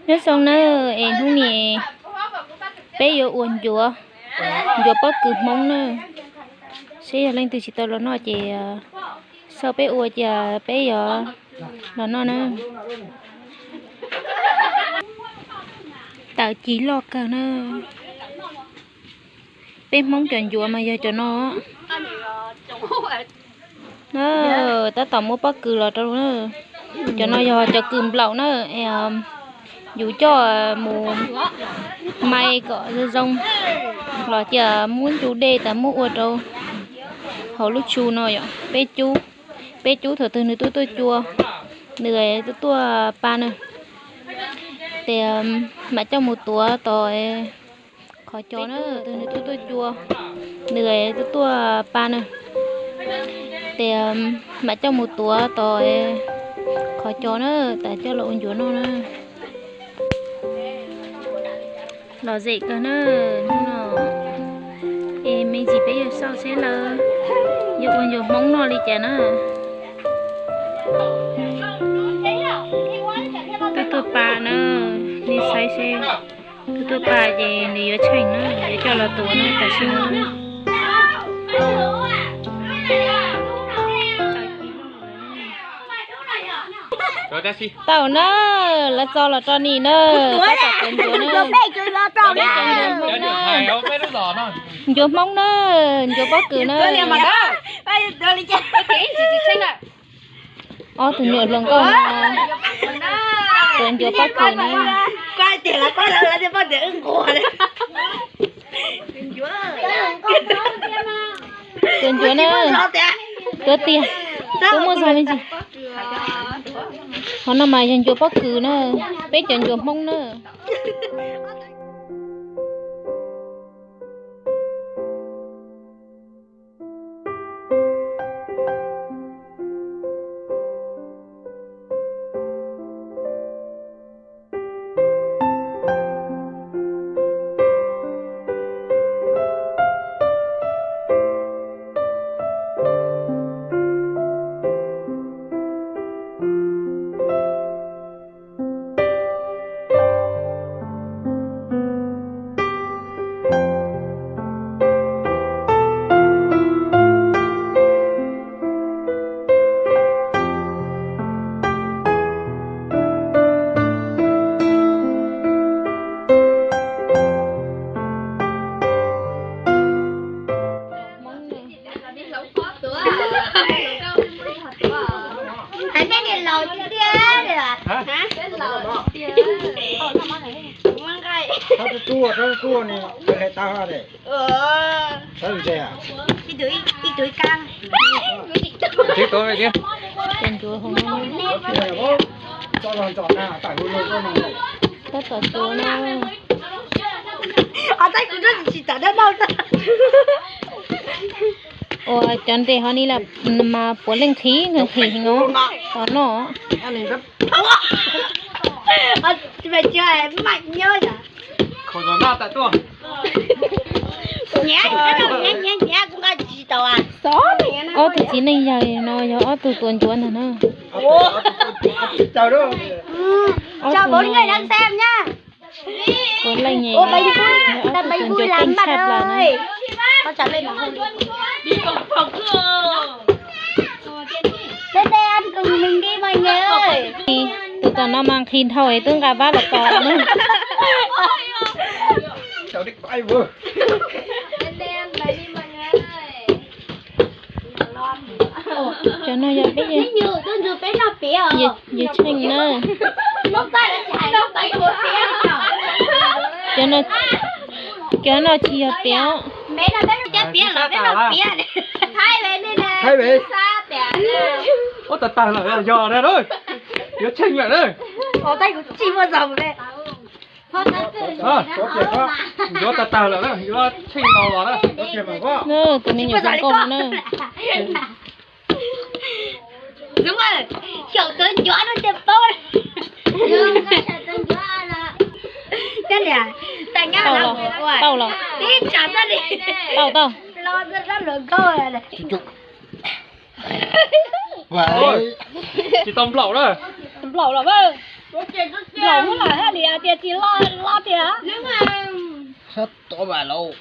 Nyob zoo na, es hnub no peb yuav ua ncuav, ncuav pob kws Hmoob na. Seb yog leej twg tsis tau los noj ces xauj peb ua ces peb yuav los noj na. Tawm ci loj kawg na. Peb Hmoob cov ncuav mas yog cov no. Tab tom muab pob kws los rau na. Cov no yog cov kws nplaum na. Yus coj mus mai kom zoo zoo los cia muab ncu dej tas muab ua rau hauv lub tsu no yom. Peb cub, peb cub thaum twg nws tuaj tuaj cua, nws tuaj tuaj pa na, ces mam coj mus tuav tos qhov cos na. Thaum twg nws tuaj tuaj cua, nws tuaj tuaj pa na, ces mam coj mus tuav tos qhov cos na, tas coj los ua ncuav noj na. Lom zem kawg na, hnub no es me ntsis peb yuav xauj seb lawv yuav ua ncuav Hmoob noj li cas na. Tuaj tuaj pa na, nej saib seb, tuaj tuaj pa ces nws yuav tsheej na, yuav coj los tuav na tam sim no. Tau na, lawv txo los rau nej na, tab tom tuav ncuav na. Ncuav Hmoob na, ncuav pob kws na. Ob tug nyuam hluas nkauj no tuav ncuav pob kws na. Tuav ncuav na, tuav tiag, tuav muaj zog me ntsis. Qhov no mas yog ncuav pob kws na, peb cov ncuav Hmoob na. Hais nej niam laus tiag tiag. Ib tug ib kab. Tab tom tuav na. Ua cov ntes ho ni las mas puav leej qhib nqhis heev os, tos noj. Ob tug txiv neej yawg no yog ob tug tuav ncuav ntag na. Ob tug puav leej, ob tug tuav ncuav keej tshaj plaws na. Tus tom no mas nqhis dhau es twb nqa vab los tos na. Cov no yog peb, yog tsheej na. Cov no tsis yog piav. Ua tag tag lawm yog na, yuav tsheej lawm na. Yuav tag tag lawm na, yuav tsheej tau los na. Tus me nyuam hluas nkauj no na. Xyaum tuav ncuav no ces paub. Tau los, tau los, tau tau. Tsis tau nplaum na. Nplaum los mas. Los muab los hais li tias tsis los los tias. Sab tod mas lauj.